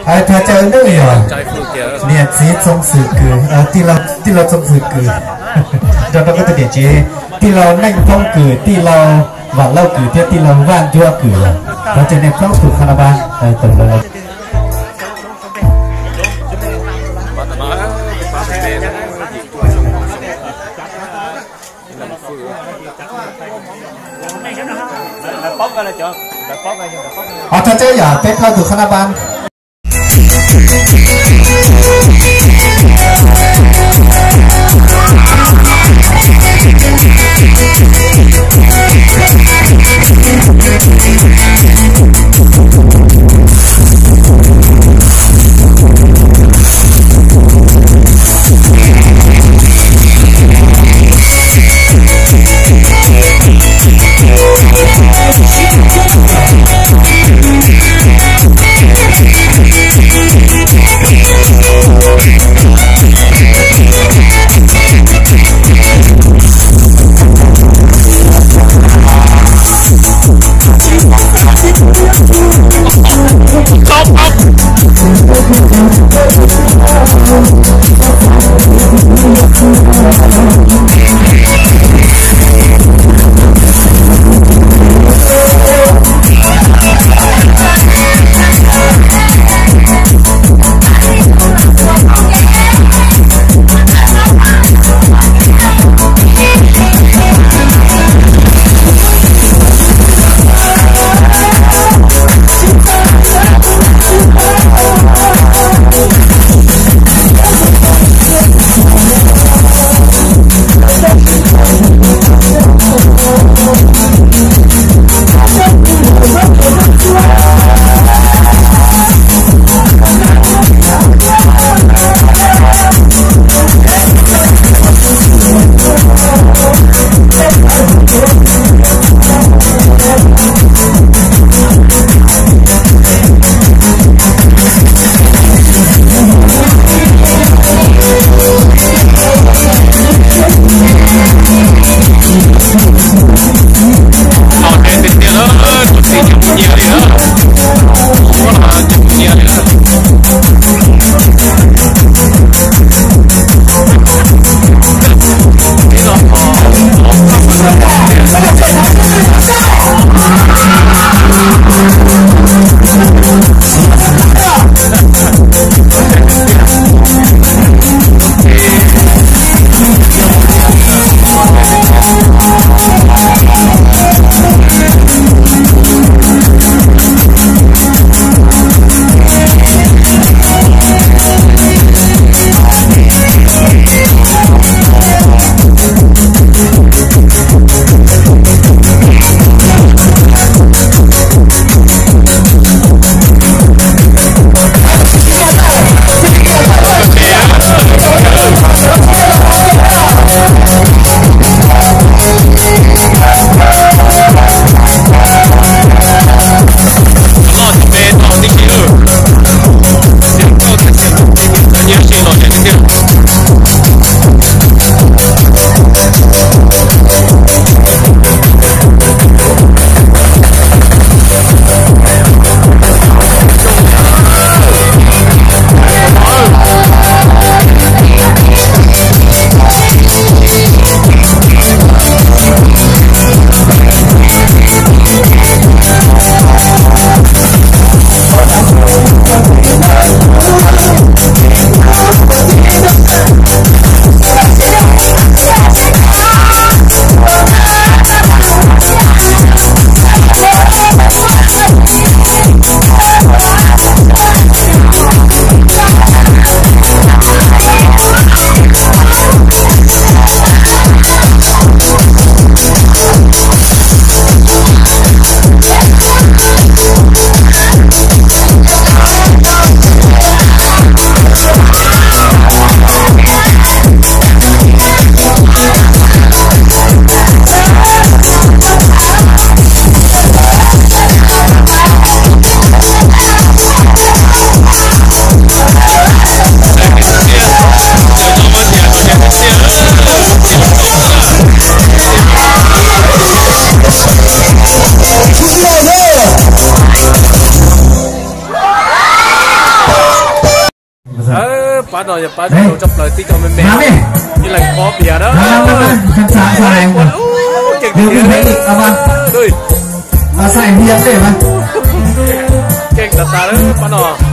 Hais txog cov ntawm yog niam txiv Txoov Xwm Kws, tij laug Txoov Xwm Kws, nrog rau koj tus niam tsev, tij laug Neej Thoob Kws, tij laug Vam Lauj Kws thiab tij laug Vaj Ncuab Kws. Thov caw nej plaub tug qhab nab npab tawm los. Ho thov caw yog peb plaub tug qhab nab npab. Pab no yog pab tau tshaj plaws tib co me me, ib leeg pob pias na. Keej tas tas pab no.